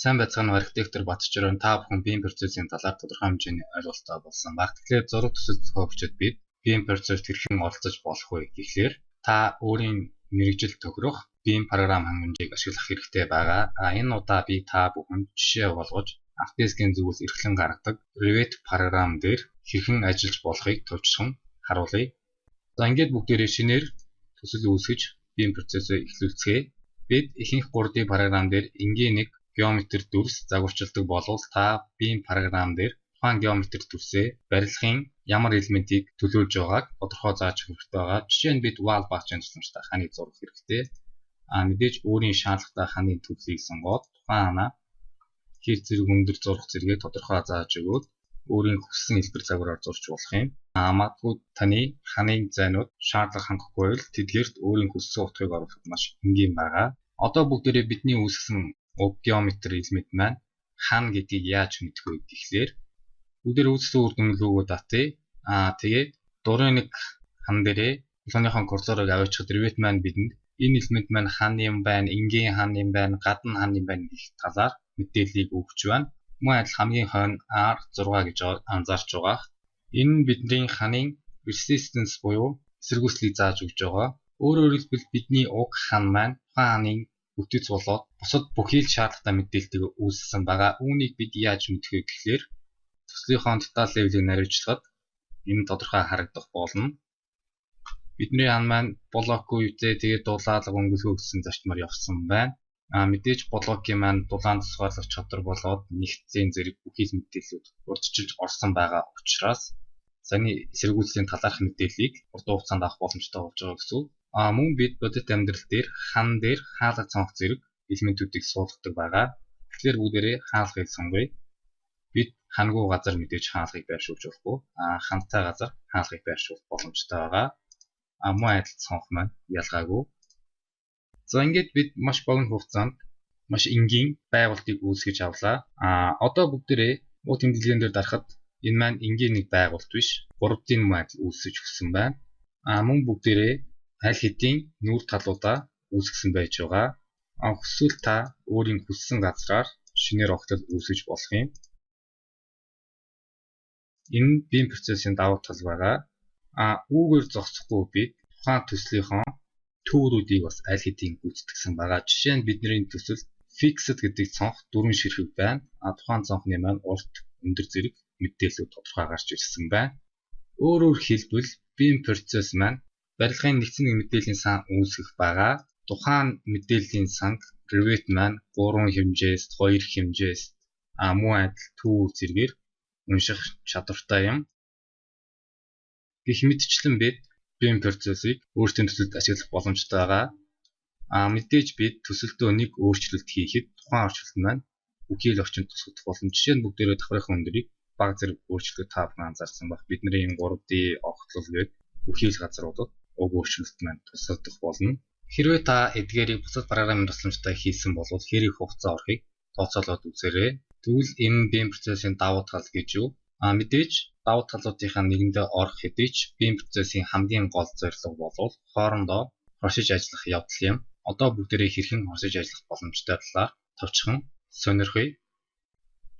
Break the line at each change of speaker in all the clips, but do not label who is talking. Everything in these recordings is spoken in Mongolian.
Сайн байцгаана уу, архитектор Батчирын, та бүхэн BIM процессын талаар тодорхой хэмжээний ойлголттой болсон баг. Тэгэхээр зураг төсөл зохиогчид бид BIM процесст хэрхэн оролцож болох вэ гэхлээр та өөрийн мэргэжил тохирох BIM програм хангамжийг ашиглах хэрэгтэй байгаа. А энэ удаа би та бүхэнд жишээ болгож Autodesk-ийн зүгээс эрхлэн гаргадаг Revit програм дээр хэрхэн ажиллаж болохыг товчхон харуулъя. За, ингээд бүгдээрээ шинээр төсөл үүсгэж BIM процессыг эхлүүлцгээе. Бид ихэнх 3D програм дээр энгийн нэг геометр дүрс загварчилдаг болвол та BIM програм дээр тухайн геометр дүрсээ барилгын ямар элементийг төлөөлж байгааг тодорхой зааж өгөх хэрэгтэй байгаа. Жишээ нь бид wall багчийн тусламжтай ханыг зурах хэрэгтэй. А мэдээж өөрийн шаардлагатай ханы төрлийг сонгоод тухайн ханаа хэр зэрэг өндөр зурах зэрэгээ тодорхой зааж өгөөд өөрийн хүссэн хэлбэр загвараар зурч болох юм. А магадгүй таны ханы зайнууд шаардлага хангахгүй байвал тэдгээрт өөрийн хүссэн утгыг оруулахад маш энгийн байгаа. Одоо бүгдээрээ бидний үүсгэсэн уг геометр элемент маань хан гэдгийг яаж мэдэх вэ гэхлээр бүгдээр үүссэн үр дүн лүүгөө татъя. Аа, тэгээд дурын нэг хан дээрээ телефоныхон курсорыг аваачихад Revit маань бидэнд энэ элемент маань хан юм байна, энгийн хан юм байна, гадна хан юм байна гэх талаар мэдээллийг өгч байна. Мөн адил хамгийн хойно R6 гэж анзаарч байгаа. Энэ нь бидний ханын resistance буюу эсэргүүцлийг зааж өгч байгаа. Өөрөөр хэлбэл, бидний уг хан маань тухайн ханын бүтэц болоод бусад бүхий л шаардлагатай мэдээлэлийг үүсгэсэн байгаа. Үүнийг бид яаж мэдэх вэ гэхлээр төслийнхөө detail level-ийг наривчлахад энэ тодорхой харагдах болно. Бидний хан маань блок үедээ тэгээд дулаалга, өнгөлгөө гэсэн зарчмаар явсан байна. А мэдээж блокийн маань дулаан тусгаарлах чадвар болоод нэгцэн зэрэг бүхий л мэдээллүүд урьдчилж орсон байгаа учраас заны эсэргүүцлийн талаарх мэдээллийг урт хугацаанд авах боломжтой болж байгаа гэсэн үг. А мөн бид бодит амьдрал дээр хан дээр хаалга, цонх зэрэг элементүүдийг суулгадаг байгаа. Тэгэхээр бүгдээрээ хаалгыг сонгоё. Бид хангүй газар мэдээж хаалгыг байршуулж болохгүй. А хантай газар хаалгыг байршуулах боломжтой байгаа. А мөн адил цонх маань ялгаагүй. За, ингээд бид маш богино хугацаанд маш энгийн байгуулалтыг үүсгэж авлаа. А одоо бүгдээрээ уг тэмдэглэгээн дээр дарахад энэ маань энгийн нэг байгуулалт биш, 3D мөн адил үүсгэж өгсөн байна. А мөн бүгдээрээ аль хэдийн нүүр талуудаа үүсгэсэн байж байгаа. А хүсвэл та өөрийн хүссэн газраар шинээр огтлол үүсгэж болох юм. Энэ BIM процессын давуу тал байгаа. А үүгээр зогсохгүй, бид тухайн төслийнхөө түйрүүдийг бас аль хэдийн гүйцэтгсэн байгаа. Жишээ нь бидний төсөл fixed гэдэг цонх дөрвөн ширхэг байна. А тухайн цонхны маань урт, өндөр зэрэг мэдээллүүд тодорхой гарч ирсэн байна. Өөрөөр хэлбэл, BIM процесс маань барилгын нэгдсэн нэг мэдээллийн сан үүсгэх байгаа. Тухайн мэдээллийн санг Revit маань 3 хэмжээст, 2 хэмжээст, а мөн адил түүр зэргээр унших чадвартай юм. Гэх мэтчлэн бид BIM процессыг өөрсдийн төсөлд ашиглах боломжтой байгаа. А мэдээж бид төсөлдөө нэг өөрчлөлт хийхэд тухайн өөрчлөлт маань бүхий л орчинд тусгагдах болно. Жишээ нь бүгдээрээ давхрынхаа өндрийг бага зэрэг өөрчлөлтөд та бүхэн анзаарсан байх. Бидний энэ 3D огтлол гээд бүхий л газруудад уг өөрчлөлт маань тусгагдах болно. Хэрвээ та эдгээрийг бусад програмын тусламжтай хийсэн бол хэр их хугацаа орохыг тооцоолоод үзээрэй. Тэгвэл энэ BIM процессын давуу тал гэж юу? А мэдээж давуу талуудынхаа нэгэндээ орох хэдий ч BIM процессын хамгийн гол зорилго бол хоорондоо хоршиж ажиллах явдал юм. Одоо бүгдээрээ хэрхэн хоршиж ажиллах боломжтой талаар товчхон сонирхъя.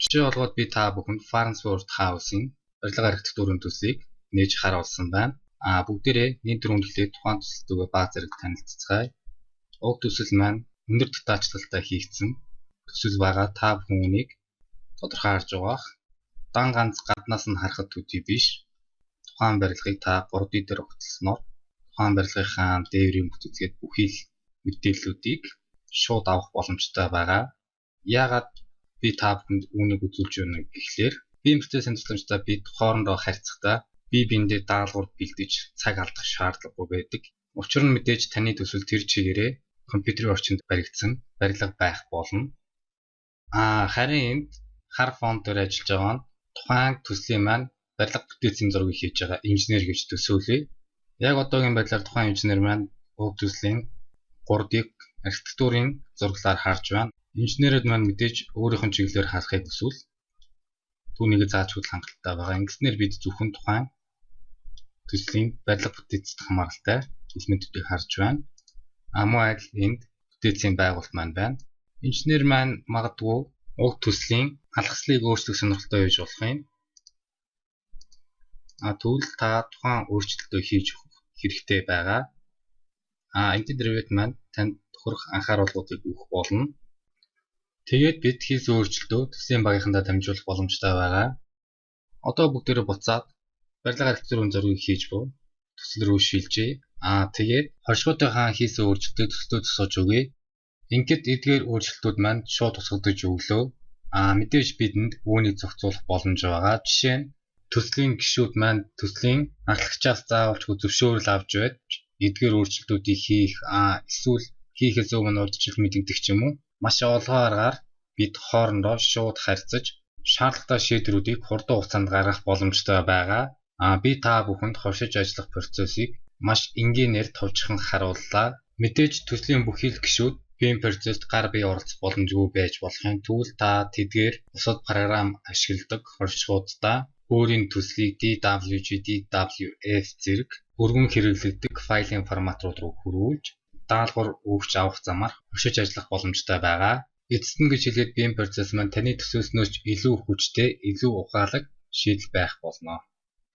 Жишээ болгоод би та бүхэнд Farnsworth House-ын барилга архитектурын төслийг нээж харуулсан байна. А бүгдээрээ нэг түрүүнд эхлээд тухайн төсөлтөөгөө бага зэрэг танилцацгаая. Уг төсөл маань өндөр дэтайлчлалтай хийгдсэн төсөл байгаа. Та бүхэн үүнийг тодорхой харж байгаа. Дан ганц гаднаас нь харахад төдий биш. Тухайн барилгыг та 3D дээр огтлосноор тухайн барилгынхаа дээврийн бүтцгээд бүхий л мэдээллүүдийг шууд авах боломжтой байгаа. Яагаад би та бүхэнд үүнийг үзүүлж байна гэхлээр BIM процессын тусламжтай бид хоорондоо харьцахдаа бие биендээ даалгавар бэлдэж цаг алдах шаардлагагүй байдаг. Учир нь мэдээж таны төсөл тэр чигээрээ компьютерийн орчинд баригдсан барилга байх болно. А харин энд хар фон дээр ажиллаж байгаа нь тухайн төслийн маань барилга бүтээцийн зургийг хийж байгаа инженер гэж төсөөлье. Яг одоогийн байдлаар тухайн инженер маань уг төслийн 3D архитектурын зураглаар харж байна. Инженерүүд маань мэдээж өөрийнх нь чиглэлээр харахыг хүсвэл түүнийг зааж өгөх хангалттай байгаа. Ингэснээр бид зөвхөн тухайн төслийн барилга бүтээцэд хамааралтай элементүүдийг харж байна. А мөн адил энд бүтээцийн байгуулалт маань байна. Инженер маань магадгүй Уг төслийн алгаслыг өөрчлөх сонирхолтой байж болох юм. Тэгвэл та тухайн өөрчлөлтөө хийж өгөх хэрэгтэй байгаа. Ингээд Revit маань танд тохирох анхааруулгуудыг өгөх болно. Тэгээд бид хийсэн өөрчлөлтөө төслийн багийнхандаа дамжуулах боломжтой байгаа. Одоо бүгдээрээ буцаад барилга архитектурын зургийг хийж буй төсөл рүү шилжье. Тэгээд хоршгуудынхаа хийсэн өөрчлөлтийг төслөө тусгаж өгье. Ингээд эдгээр өөрчлөлтүүд маань шууд тусгагдаж өглөө. Мэдээж бидэнд үүнийг зохицуулах боломж байгаа. Жишээ нь төслийн гишүүд маань төслийн анхлагчаас заавалчгүй зөвшөөрөл авч байж эдгээр өөрчлөлтүүдийг хийх, эсвэл хийхээс өмнө урьдчилан мэдэгдэх ч юм уу. Маш олон аргаар бид хоорондоо шууд харьцаж шаардлагатай шийдвэрүүдийг хурдан хугацаанд гаргах боломжтой байгаа. Би та бүхэнд хоршиж ажиллах процессыг маш энгийнээр товчхон харууллаа. Мэдээж төслийн бүхий л гишүүд BIM процесст гар бие оролцох боломжгүй байж болох юм. Тэгвэл та тэдгээр бусад програм ашигладаг хоршихуудаа өөрийн төслийг DWG, DWF зэрэг өргөн хэрэглэгдэх файлын форматууд руу хөрвүүлж даалгавар өгч авах замаар хоршиж ажиллах боломжтой байгаа. Эцэст нь гэж хэлэхэд BIM процесс маань таны төсөөлснөөс ч илүү хүчтэй, илүү ухаалаг шийдэл байх болно.